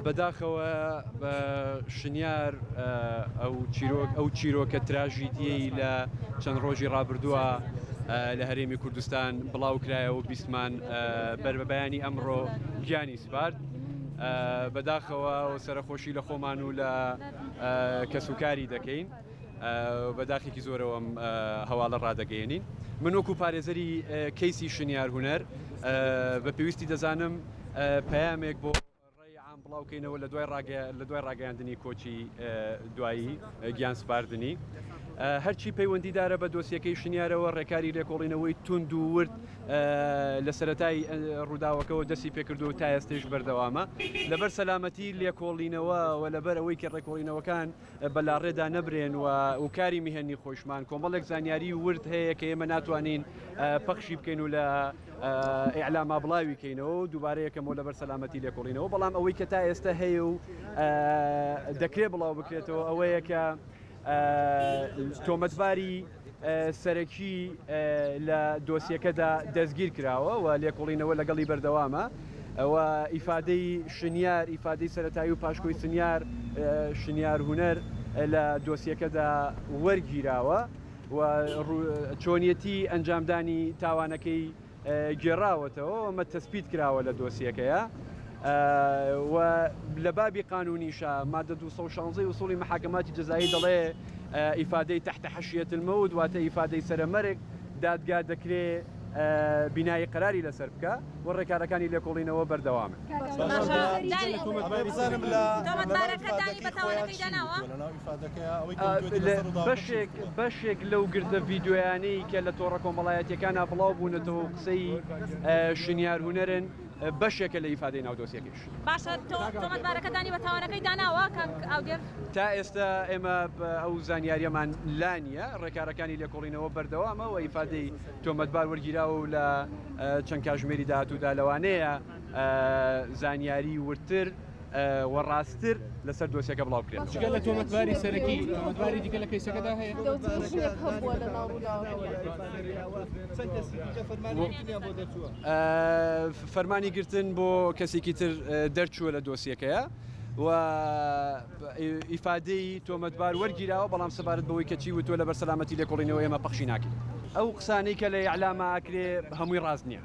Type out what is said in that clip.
بەداخەوە بە شنیار ئەو چیرۆک ئەو چیرۆکە تراژیدیەی لە چەند ڕۆژی ڕابردووە لە هەرێمی کوردستان بڵاو کرایەوە بیستمان بەر بە بەیانی ئەمڕۆ گیانی سپارد. بەداخەوە و سەرەخۆشی لە خۆمان و لە کەسوکاری دەکەین. بە داخێکی زۆرەوە ئەم هەواڵە ڕادەگەیەنین. من وەکو پارێزەری کەیسی شنیار هونەر بە پێویستی دەزانم پەیامێک بۆ ڕای عام بڵاو کەینەوە لە دوای لە دوای ڕاگەیاندنی کۆچی دوایی گیان سپاردنی. هەرچی پەیوەندیدارە بە دۆسیەکەی شنیارەوە ڕێکاری لێکۆڵینەوەی توند و ورد لە سەرەتای ڕووداوەکەوە دەستی پێکردووە و تا ئێستەیش بەردەوامە. لەبەر سەلامەتی لێکۆڵینەوە و لەبەر ئەوەی کە ڕێکۆڵینەوەکان بە لاڕێدا نەبرێن و و کاری میهەنی خۆیشمان کۆمەڵێک زانیاری ورد هەیە کە ئێمە ناتوانین پەخشی بکەین و لە ئیعلاما بڵاوی کەینەوە و دووبارە یەکەمەوە لەبەر سەلامەتی لێکۆڵینەوە بەڵام ئەوەی کە تا ئێستا هەیە و دەکرێت بڵاو بکرێتەوە ئەوەیە کە تۆمەتباری سەرەکی لە دۆسیەکەدا دەستگیر کراوە و لێکۆڵینەوە لەگەڵی بەردەوامە و ئیفادەی شنیار، ئیفادەی سەرەتایی و پاشکۆی سنیار، شنیار هونەر لە دۆسیەکەدا وەرگیراوە و چۆنیەتی ئەنجامدانی تاوانەکەی گێڕاوەتەوە ئەمە تەسپیت کراوە لە دۆسیەکەیا و لە بابی قانونیشا مادە 216 ئوسوڵی محاکماتی جەزایی دەڵێ ئیفادەی تحت حشیە الموت واتە ئیفادەی سەرەمەرگ دادگا دەکرێ بینایی قەراری لەسەر بکا و ڕێکارەکانی لێکۆڵینەوە بەردەوامن. بەشێک بەشێک لەو گرتە ڤیدیۆیانەی کە لە تۆڕە کۆمەڵایەتیەکانا بڵاو بوونەتەوە و قسەی شنیار هونەرن بەشێکە لە ئیفادەی ناو دۆسیەکەیش. باشە تۆمەتبارەکە دانی بە تاوانەکەی داناوە کاک ئاودێر؟ تا ئێستا ئێمە ئەو زانیاریەمان لا نییە، ڕێکارەکانی لێکۆڵینەوە بەردەوامە و ئیفادەی تۆمەتبار وەرگیراوە و لە چەند کاژمێری داهاتوودا لەوانەیە زانیاری وردتر و ڕاستتر لەسەر دۆسیەکە بڵاو بکرێتەوە. جگە لە تۆمەتباری سەرەکی، تۆمەتباری دیکە لە کەیسەکەدا هەیە؟ فەرمانی گرتن بۆ کەسێکی تر دەرچووە لە دۆسیەکەیە و ئیفادەی تۆمەتبار وەرگیراوە، بەڵام سەبارەت بەوەی کە چی وتووە لەبەر سەلامەتی لێکۆڵینەوە ئێمە پەخشی ناکەین. ئەو قسانەی کە لە ئیعلاما ئەکرێ هەمووی ڕاست نییە.